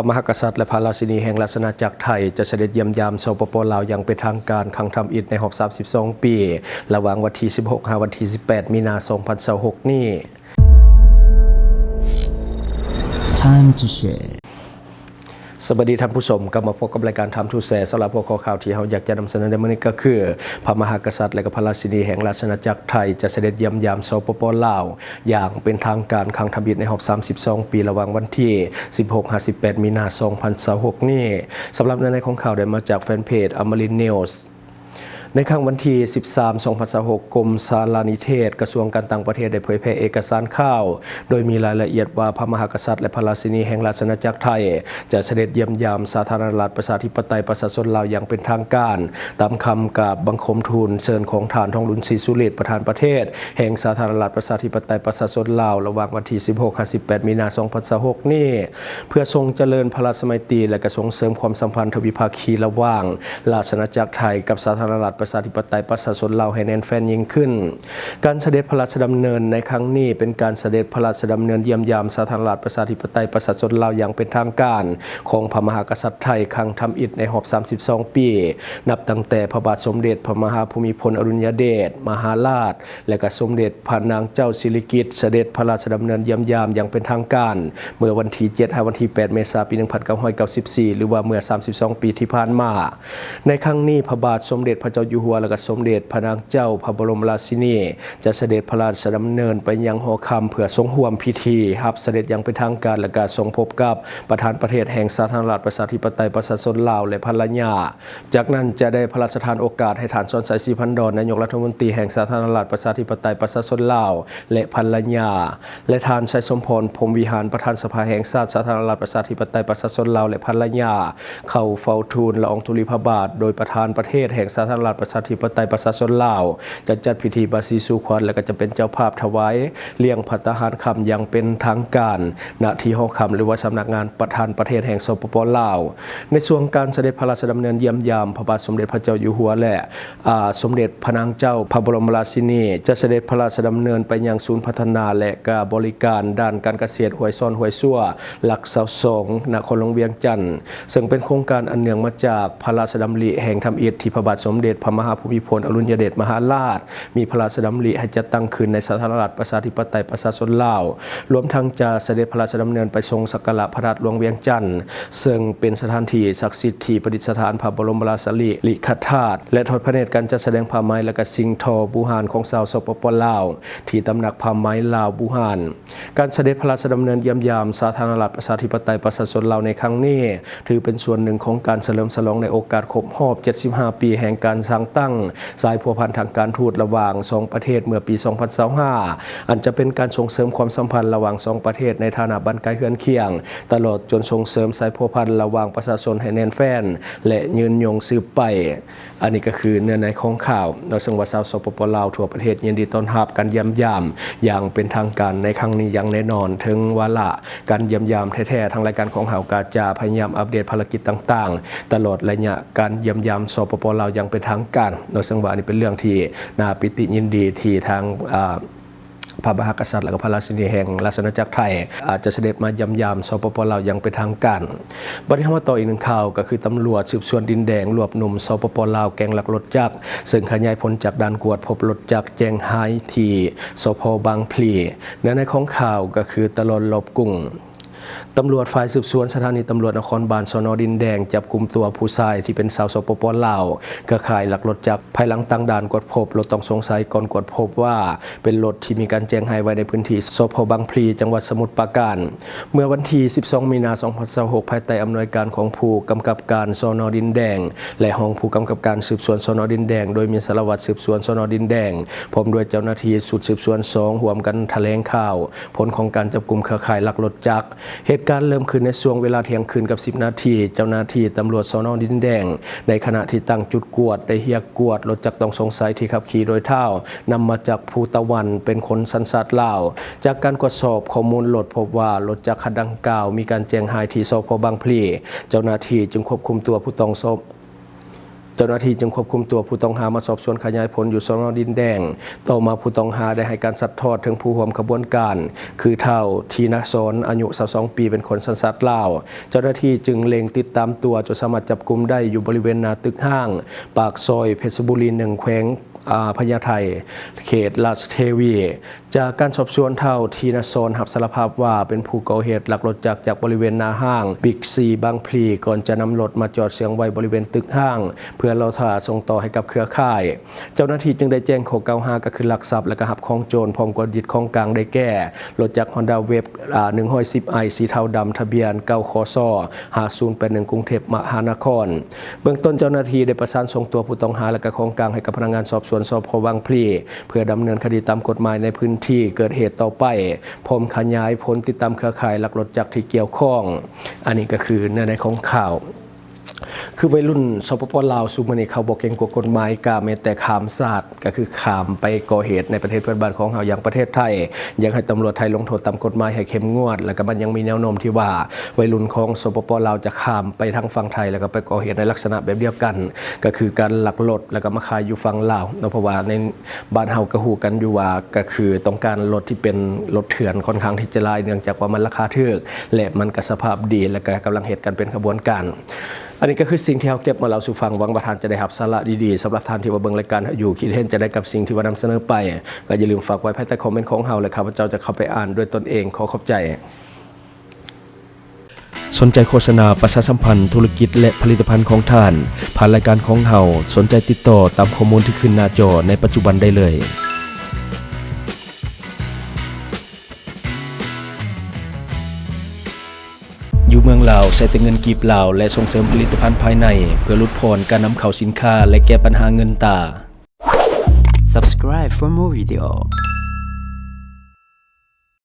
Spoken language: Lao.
ພະມະຫາກະສັດ ແລະ ພະລາຊິນີແຫ່ງລາຊະອານາຈັກໄທ ຈະສະເດັດຢ້ຽມຢາມ ສປປ ລາວ ຢ່າງເປັນທາງການຄັ້ງທຳອິດໃນຮອບສາມສິບສອງປີ ລະຫວ່າງວັນທີສິບຫົກ ຫາ ວັນທີສິບແປດ ມີນາ ສອງພັນຊາວຫົກນີ້. Time to share. ສະບາຍດີທ່ານຜູ້ຊົມ, ກັບມາພົບກັບລາຍການ Time to Share. ສຳລັບຫົວຂໍ້ຂ່າວທີ່ເຮົາຢາກຈະນຳສະເໜີໃນມື້ນີ້ກໍຄື ພະມະຫາກະສັດ ແລະ ກໍພະລາຊິນີແຫ່ງລາຊະອານາຈັກໄທ ຈະສະເດັດຢ້ຽມຢາມ ສປປ ລາວ ຢ່າງເປັນທາງການຄັ້ງທຳອິດໃນຮອບສາມສິບສອງປີ ລະຫວ່າງວັນທີສິບຫົກ ຫາ ສິບແປດ ມີນາ ສອງພັນຊາວຫົກນີ້. ສຳລັບເນື້ອໃນຂອງຂ່າວໄດ້ມາຈາກແຟນເພຈ Amarin News. ໃນຄ່ຳວັນທີສິບສາມ ສອງພັນຊາວຫົກ ກົມສາລານິເທດ ກະຊວງການຕ່າງປະເທດ ໄດ້ເຜີຍແຜ່ເອກະສານຂ່າວ ໂດຍມີລາຍລະອຽດວ່າ ພະມະຫາກະສັດ ແລະ ພະລາຊິນີແຫ່ງລາຊະອານາຈັກໄທ ຈະສະເດັດຢ້ຽມຢາມສາທາລະນະລັດ ປະຊາທິປະໄຕ ປະຊາຊົນລາວ ຢ່າງເປັນທາງການ ຕາມຄຳກາບບັງຄົມທູນເຊີນຂອງທ່ານ ທອງລຸນ ສີສຸລິດ ປະທານປະເທດແຫ່ງສາທາລະນະລັດ ປະຊາທິປະໄຕ ປະຊາຊົນລາວ ລະຫວ່າງວັນທີສິບຫົກ ຫາ ສິບແປດ ມີນາ ສອງພັນຊາວຫົກນີ້ ເພື່ອຊົງຈະເລີນພະລາຊະໄມຕີ ແລະ ກະສົ່ງເສີມຄວາມສຳພັນທະວິພາຄີລະຫວ່າງລາຊະອານາຈັກໄທກັບສາທາລະນະລັດ ປະຊາທິປະໄຕ ປະຊາຊົນລາວ ໃຫ້ແໜ້ນແຟ້ນຍິ່ງຂຶ້ນ. ການສະເດັດພະລາຊະດຳເນີນໃນຄັ້ງນີ້ ເປັນການສະເດັດພະລາຊະດຳເນີນຢ້ຽມຢາມສາທາລະນະລັດ ປະຊາທິປະໄຕ ປະຊາຊົນລາວ ຢ່າງເປັນທາງການຂອງພະມະຫາກະສັດໄທ ຄັ້ງທຳອິດໃນຮອບສາມສິບສອງປີ ນັບຕັ້ງແຕ່ພະບາດສົມເດັດພະມະຫາພູມິພົນ ອະດຸນຍະເດດ ມະຫາລາດ ແລະ ກະສົມເດັດພະນາງເຈົ້າສິລິກິດ ສະເດັດພະລາຊະດຳເນີນຢ້ຽມຢາມຢ່າງເປັນທາງການ ເມື່ອວັນທີເຈັດ ຫາ ວັນທີແປດ ເມສາ ປີໜຶ່ງພັນເກົ້າຮ້ອຍເກົ້າສິບສີ່ ຫຼືວ່າເມື່ອສາມສິບສອງປີທີ່ຜ່ານມາ. ໃນຄັ້ງນີ້ ພະບາດສົມເດັດພະເຈົ້າຢູ່ຫົວ ແລະ ກະສົມເດັດພະນາງເຈົ້າພະບໍລົມລາຊິນີ ຈະສະເດັດພະລາຊະດຳເນີນໄປຍັງຫໍຄຳ ເພື່ອຊົງຮ່ວມພິທີຮັບສະເດັດຢ່າງເປັນທາງການ ແລະ ກະຊົງພົບກັບປະທານປະເທດແຫ່ງສາທາລະນະລັດ ປະຊາທິປະໄຕ ປະຊາຊົນລາວ ແລະ ພັນລະຍາ. ຈາກນັ້ນຈະໄດ້ພະລາຊະທານໂອກາດໃຫ້ທ່ານ ສອນໄຊ ສີພັນດອນ ນາຍົກລັດຖະມົນຕີແຫ່ງສາທາລະນະລັດ ປະຊາທິປະໄຕ ປະຊາຊົນລາວ ແລະ ພັນລະຍາ ແລະ ທ່ານ ໄຊສົມພອນ ພົມວິຫານ ປະທານສະພາແຫ່ງຊາດສາທາລະນະລັດ ປະຊາທິປະໄຕ ປະຊາຊົນລາວ ແລະ ພັນລະຍາ ເຂົ້າເຝົ້າທູນລະອອງທຸລີພະບາດ ໂດຍປະທານປະເທດແຫ່ງສາທາລະນະລັດ ປະຊາທິປະໄຕ ປະຊາຊົນລາວ ຈະຈັດພິທີບາສີສູ່ຂວັນ ແລະ ກໍຈະເປັນເຈົ້າພາບຖວາຍລ້ຽງພັດຕາຫານຄ່ຳຢ່າງເປັນທາງການ ນະທີ່ຫໍຄຳ ຫຼືວ່າສຳນັກງານປະທານປະເທດແຫ່ງ ສປປ ລາວ. ໃນຊ່ວງການສະເດັດພະລາຊະດຳເນີນຢ້ຽມຢາມ ພະບາດສົມເດັດພະເຈົ້າຢູ່ຫົວ ແລະ ອາ ສົມເດັດພະນາງເຈົ້າພະບໍລົມລາຊິນີ ຈະສະເດັດພະລາຊະດຳເນີນໄປຍັງສູນພັດທະນາ ແລະ ກະບໍລິການດ້ານການກະເສດຫ້ວຍຊອນຫ້ວຍຊົ່ວ ຫຼັກຊາວສອງ ນະຄອນຫຼວງວຽງຈັນ ເຊິ່ງເປັນໂຄງການອັນເນື່ອງມາຈາກພະລາຊະດຳລິແຫ່ງທຳອິດທີ່ພະບາດສົມເດັດພະມະຫາພູມິພົນ ອະດຸນຍະເດດ ມະຫາລາດ ມີພະລາຊະດຳລິໃຫ້ຈັດຕັ້ງຂຶ້ນໃນສາທາລະນະລັດປະຊາທິປະໄຕ ປະຊາຊົນລາວ, ລວມທັງຈະສະເດັດພະລາຊະດຳເນີນໄປຊົງສັກກາລະພະທາດຫຼວງວຽງຈັນ ເຊິ່ງເປັນສະຖານທີ່ສັກສິດທີ່ປະດິດສະຖານພະບໍລົມລາຊະລິລິຂະທາດ ແລະ ທອດພະເນດການຈັດສະແດງຜ້າໄໝ ແລະ ກະສິ່ງທໍບູຮານຂອງຊາວ ສປປ ລາວ ທີ່ຕຳໜັກຜ້າໄໝລາວບູຮານ. ການສະເດັດພະລາຊະດຳເນີນຢ້ຽມຢາມສາທາລະນະລັດປະຊາທິປະໄຕປະຊາຊົນລາວໃນຄັ້ງນີ້ ຖືເປັນສ່ວນໜຶ່ງຂອງການສະເຫຼີມສະຫຼອງໃນໂອກາດຄົບຮອບເຈັດສິບຫ້າປີແຫ່ງການສ້າງຕັ້ງສາຍພົວພັນທາງການທູດລະຫວ່າງສອງປະເທດເມື່ອປີສອງພັນຊາວຫ້າ ອັນຈະເປັນການສົ່ງເສີມຄວາມສຳພັນລະຫວ່າງສອງປະເທດໃນຖານະບ້ານໃກ້ເຮືອນຄຽງ ຕະຫຼອດຈົນສົ່ງເສີມສາຍພົວພັນລະຫວ່າງປະຊາຊົນໃຫ້ແໜ້ນແຟ້ນ ແລະ ຍືນຍົງສືບໄປ. ອັນນີ້ກໍຄືເນື້ອໃນຂອງຂ່າວເນາະ, ເຊິ່ງວ່າຊາວ ສປປ ລາວ ທົ່ວປະເທດຍິນດີຕ້ອນຮັບການຢ້ຽມຢາມຢ່າງເປັນທາງການໃນຄັ້ງນີ້ຢ່າງແນ່ນອນ. ເຖິງວາລະການຢ້ຽມຢາມແທ້ໆ ທາງລາຍການຂອງເຮົາກໍຈະພະຍາຍາມອັບເດດພາລະກິດຕ່າງໆ ຕະຫຼອດໄລຍະການຢ້ຽມຢາມ ສປປ ລາວ ຢ່າງເປັນທາງການເນາະ, ເຊິ່ງວ່າອັນນີ້ເປັນເລື່ອງທີ່ໜ້າປີຕິຍິນດີທີ່ທາງ ອາ ພະມະຫາກະສັດ ແລະ ກໍພະລາຊິນີແຫ່ງລາຊະອານາຈັກໄທ ອາດຈະສະເດັດມາຢ້ຽມຢາມ ສປປ ລາວ ຢ່າງເປັນທາງການ. ບັດນີ້ເຮົາມາຕໍ່ອີກໜຶ່ງຂ່າວ, ກໍຄືຕຳຫຼວດສືບສວນດິນແດງລວບໜຸ່ມ ສປປ ລາວ ແກ໊ງລັກລົດຈັກ, ເຊິ່ງຂະຫຍາຍຜົນຈາກດ່ານກວດພົບລົດຈັກແຈ້ງຫາຍທີ່ ສພ ບາງພລີ. ເນື້ອໃນຂອງຂ່າວກໍຄືຕະຫຼອດລອບກຸງ. ຕຳຫຼວດຝ່າຍສືບສວນສະຖານີຕຳຫຼວດນະຄອນບານ ສນ ດິນແດງ ຈັບກຸມຕົວຜູ້ຊາຍທີ່ເປັນຊາວ ສປປ ລາວ ເຄືອຂ່າຍລັກລົດຈັກ ພາຍຫຼັງຕັ້ງດ່ານກວດພົບລົດຕ້ອງສົງໄສ ກ່ອນກວດພົບວ່າເປັນລົດທີ່ມີການແຈ້ງຫາຍໄວ້ໃນພື້ນທີ່ ສພ ບາງພລີ ຈັງຫວັດສະໝຸດປາການ. ເມື່ອວັນທີສິບສອງ ມີນາ ສອງພັນຊາວຫົກ ພາຍໃຕ້ອຳນວຍການຂອງຜູ້ກຳກັບການ ສນ ດິນແດງ ແລະ ຮອງຜູ້ກຳກັບການສືບສວນ ສນ ດິນແດງ ໂດຍມີສາລະວັດສືບສວນ ສນ ດິນແດງ ພ້ອມດ້ວຍເຈົ້າໜ້າທີ່ຊຸດສືບສວນສອງ ຮ່ວມກັນຖະແຫຼງຂ່າວ ຜົນຂອງການຈັບກຸມເຄືອຂ່າຍລັກລົດຈັກ. ເຫດການເລີ່ມຂຶ້ນໃນຊ່ວງເວລາທ່ຽງຄືນກັບສິບນາທີ, ເຈົ້າໜ້າທີ່ຕຳຫຼວດ ສນ ດິນແດງ ໃນຂະນະທີ່ຕັ້ງຈຸດກວດ ໄດ້ຮຽກກວດລົດຈັກຕ້ອງສົງໄສທີ່ຂັບຂີ່ໂດຍທ້າວ ນຳມາຈາກພູຕະວັນ ເປັນຄົນສັນຊາດລາວ. ຈາກການກວດສອບຂໍ້ມູນລົດ ພົບວ່າລົດຈັກຄັນດັ່ງກ່າວມີການແຈ້ງຫາຍທີ່ ສພ ບາງພລີ, ເຈົ້າໜ້າທີ່ຈຶ່ງຄວບຄຸມຕົວຜູ້ຕ້ອງສອບ ເຈົ້າໜ້າທີ່ຈຶ່ງຄວບຄຸມຕົວຜູ້ຕ້ອງຫາມາສອບສວນຂະຫຍາຍຜົນຢູ່ ສນ ດິນແດງ. ຕໍ່ມາຜູ້ຕ້ອງຫາໄດ້ໃຫ້ການຊັດທອດເຖິງຜູ້ຮ່ວມຂະບວນການ ຄືທ້າວ ທີນະສອນ ອາຍຸ ຊາວສອງ ປີ ເປັນຄົນສັນຊາດລາວ. ເຈົ້າໜ້າທີ່ຈຶ່ງເລັ່ງຕິດຕາມຕົວຈົນສາມາດຈັບກຸມໄດ້ຢູ່ບໍລິເວນໜ້າຕຶກຮ້າງ ປາກຊອຍເພັດຊະບູລີ ໜຶ່ງ ແຂວງ ອາ ພະຍາໄທ ເຂດລາຊະເທວີ. ຈາກການສອບສວນ ທ້າວ ທີນະສອນ ຮັບສາລະພາບວ່າເປັນຜູ້ກໍ່ເຫດລັກລົດຈັກຈາກບໍລິເວນໜ້າຫ້າງ ບິກຊີ ບາງພລີ ກ່ອນຈະນຳລົດມາຈອດເຊື່ອງໄວ້ບໍລິເວນຕຶກຮ້າງ ເພື່ອລໍຖ້າສົ່ງຕໍ່ໃຫ້ກັບເຄືອຂ່າຍ. ເຈົ້າໜ້າທີ່ຈຶ່ງໄດ້ແຈ້ງຂໍ້ກ່າວຫາ ກໍຄືລັກຊັບ ແລະ ກໍຮັບຂອງໂຈນ ພ້ອມກວດຍຶດຂອງກາງໄດ້ແກ່ ລົດຈັກຮອນດ້າເວບ ອາ ໜຶ່ງຮ້ອຍສິບໄອ ສີເທົາດຳ ທະບຽນ ເກົ້າ ຄສ ຫ້າສູນແປດໜຶ່ງ ກຸງເທບມະຫານະຄອນ. ເບື້ອງຕົ້ນເຈົ້າໜ້າທີ່ໄດ້ປະສານສົ່ງຕົວຜູ້ຕ້ອງຫາ ແລະ ກໍຂອງກາງໃຫ້ກັບພະນັກງານສອບສວນ ສພ ວັງພລີ ເພື່ອດຳເນີນຄະດີຕາມກົດໝາຍໃນພື້ນທີ່ເກີດເຫດຕໍ່ໄປ ພ້ອມຂະຫຍາຍຜົນຕິດຕາມເຄືອຂ່າຍລັກລົດຈັກທີ່ກ່ຽວຂ້ອງ. ອັນນີ້ກໍຄືເນື້ອໃນຂອງຂ່າວ. ຄືໄວລຸ້ນ ສປປ ລາວ ຊຸມມື້ນີ້ເຂົາບໍ່ເກງກົວກົດໝາຍ ກະແມ້ແຕ່ຂ້າມຊາດ ກໍຄືຂ້າມໄປກໍ່ເຫດໃນປະເທດເພື່ອນບ້ານຂອງເຮົາ ຢ່າງປະເທດໄທ. ຢາກໃຫ້ຕຳຫຼວດໄທລົງໂທດຕາມກົດໝາຍໃຫ້ເຂັ້ມງວດ ແລ້ວກໍມັນຍັງມີແນວໂນ້ມທີ່ວ່າໄວລຸ້ນຂອງ ສປປ ລາວ ຈະຂ້າມໄປທາງຝັ່ງໄທ ແລ້ວກໍໄປກໍ່ເຫດໃນລັກສະນະແບບດຽວກັນ ກໍຄືການລັກລົດ ແລ້ວກໍມາຂາຍຢູ່ຝັ່ງລາວເນາະ. ເພາະວ່າໃນບ້ານເຮົາກໍຮູ້ກັນຢູ່ວ່າ ກໍຄືຕ້ອງການລົດທີ່ເປັນລົດເຖື່ອນຄ່ອນຂ້າງທີ່ຈະຫຼາຍ ເນື່ອງຈາກວ່າມັນລາຄາຖືກ ແລະ ມັນກໍສະພາບດີ ແລະ ກໍກຳລັງເຮັດກັນເປັນຂະບວນການ. ອັນນີ້ກໍຄືສິ່ງທີ່ເຮົາເກັບມາເລົ່າສູ່ຟັງ, ຫວັງວ່າທ່ານຈະໄດ້ຮັບສາລະດີໆ. ສຳລັບທ່ານທີ່ວ່າເບິ່ງລາຍການເຮົາຢູ່, ຄິດເຫັນຈັ່ງໃດກັບສິ່ງທີ່ວ່ານຳສະເໜີໄປ, ກໍຢ່າລືມຝາກໄວ້ພາຍໃຕ້ຄອມເມັນຂອງເຮົາ ແລະ ຂ້າພະເຈົ້າຈະເຂົ້າໄປອ່ານດ້ວຍຕົນເອງ. ຂໍຂອບໃຈ. ສົນໃຈໂຄສະນາປະຊາສຳພັນທຸລະກິດ ແລະ ຜະລິດຕະພັນຂອງທ່ານ ຜ່ານລາຍການຂອງເຮົາ, ສົນໃຈຕິດຕໍ່ຕາມຂໍ້ມູນທີ່ຂຶ້ນໜ້າຈໍໃນປັດຈຸບັນໄດ້ເລີຍ. ຢູ່ເມືອງລາວໃຊ້ແຕ່ເງິນກີບລາວ ແລະ ສົ່ງເສີມຜະລິດຕະພັນພາຍໃນ ເພື່ອຫຼຸດຜ່ອນການນຳເຂົ້າສິນຄ້າ ແລະ ແກ້ບັນຫາເງິນຕາ. Subscribe for more video.